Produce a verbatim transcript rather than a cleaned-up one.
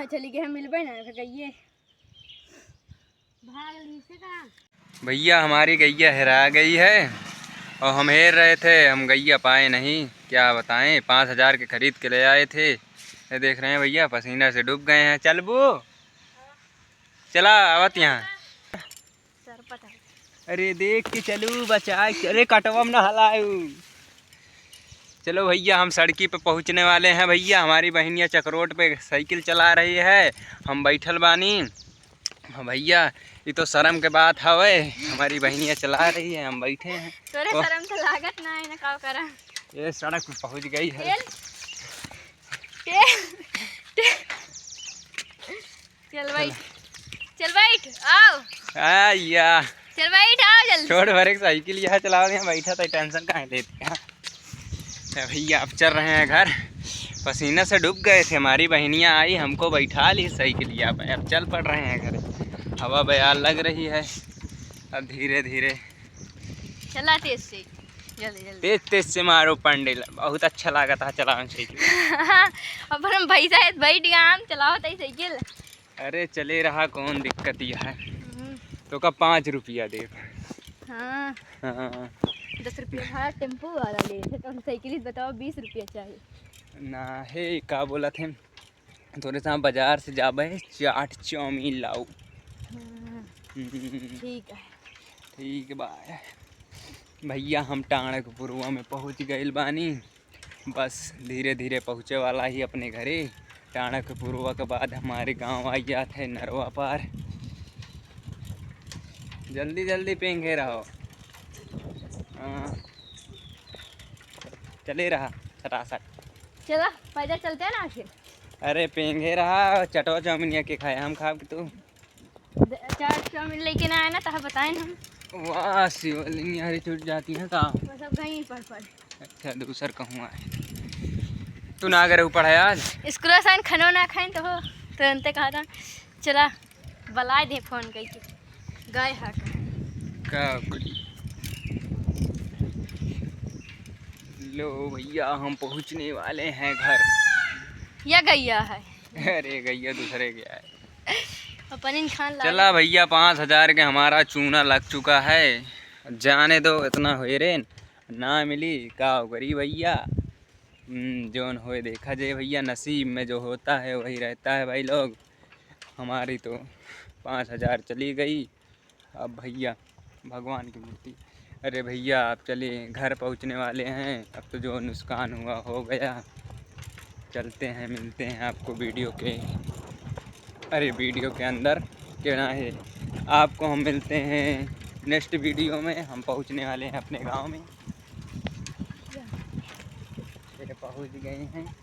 चली गई, हम मिलबे ना, फिर गइये भाग ली से का? भैया, हमारी गैया हेरा गई है और हम हेर रहे थे, हम गैया पाए नहीं। क्या बताएं, पाँच हजार के खरीद के ले आए थे। ये देख रहे हैं भैया, पसीना से डूब गए हैं। चलबू, चला आवत यहाँ। सर पता। अरे देख के चलू, बचाए के। अरे कटवा में ना हलायू। चलो भैया, हम सड़की पे पहुँचने वाले हैं भैया। हमारी बहनिया चकरोट पे साइकिल चला रही है, हम बैठल बानी। हाँ भैया, ये तो शर्म के बात हवे, हमारी बहनिया चला रही है, हम बैठे हैं। तोरे ओह। शर्म तो लागत ना है ना, का करा? ये सड़क पे पहुँच गई है। तेल, तेल, तेल। चल बैठ, चल बैठ, आओ। आ या। चल बैठ, आओ जल्दी। छोड़ भरे के साइकिल यहाँ चलाओ, यहाँ बैठा था, टेंशन काहे लेते हैं? तो भैया, अब चल रहे हैं घर। पसीना से डूब गए थे, हमारी बहनिया आई, हमको बैठा ली साइकिलिया पे, अब चल पड़ रहे हैं घर। हवा बयार लग रही है, अब धीरे धीरे। चला तेज से, जल्दी जल्दी। तेज तेज से मारो पंडिल, बहुत अच्छा लागत है चलावन साइकिल। अपन हम भैंसा है, बैठ गया, हम चलावत है साइकिल। अरे चले रहा, कौन दिक्कत यह है? हम्म। तो का पाँच रुपया देब। हाँ। हाँ। दस रुपया भाड़ा टेम्पो वाला ले थे, तो हम साइकिल ही बताओ, बीस रुपया चाहिए। ना हे, का बोला थे, थोड़े सा बाजार से जाबे, चाट चाउमीन लाओ। हाँ। हम्म। ठीक है। ठीक बा। भैया, हम टाणकपुरवा में पहुँच गइल बानी। बस धीरे धीरे पहुँचे वाला ही अपने घरे। टाणकपुरवा के बाद हमारे गाँव आ जात है नरवा पार। जल्दी जल्दी पेंगे रहो। हाँ, चले रहा सटासट। चला, पैदल चलते हैं ना आखिर। अरे पेंगे रहा, चटवा चाउमीन के खाए हम खाब कि तू। द-, चाट चाउमीन लेके ना आए ना, तो बताए ना हम। वाह, शिवलिंग हरी छूट जाती है का? बस अब गई पढ़ पढ़। अच्छा, दूसर कहूँ आए। तू ना अगर ऊपर है आज? स्कूल से आइन खनो ना खाइन तो हो, तुरंते कहा था, "चला, बुलाए दे फोन करके।" गए हा का? का करी? लो भैया, हम पहुँचने वाले हैं घर। या गैया है। अरे गैया दूसरे के है। अपन इन खान ला चला भैया, पाँच हजार के हमारा चूना लग चुका है। जाने दो, इतना होए रे, ना मिली का करी भैया। हम्म, जौन होए देखा जाए भैया, नसीब में जो होता है वही रहता है भाई लोग। हमारी तो पाँच हजार चली गई। अब भैया, भगवान की मूर्ति। अरे भैया, आप चलिए, घर पहुँचने वाले हैं। अब तो जो नुकसान हुआ, हो गया। चलते हैं, मिलते हैं आपको वीडियो के, अरे, वीडियो के अंदर, क्या ना है, आपको हम मिलते हैं नेक्स्ट वीडियो में। हम पहुँचने वाले हैं अपने गांव में। ये पहुँच गए हैं।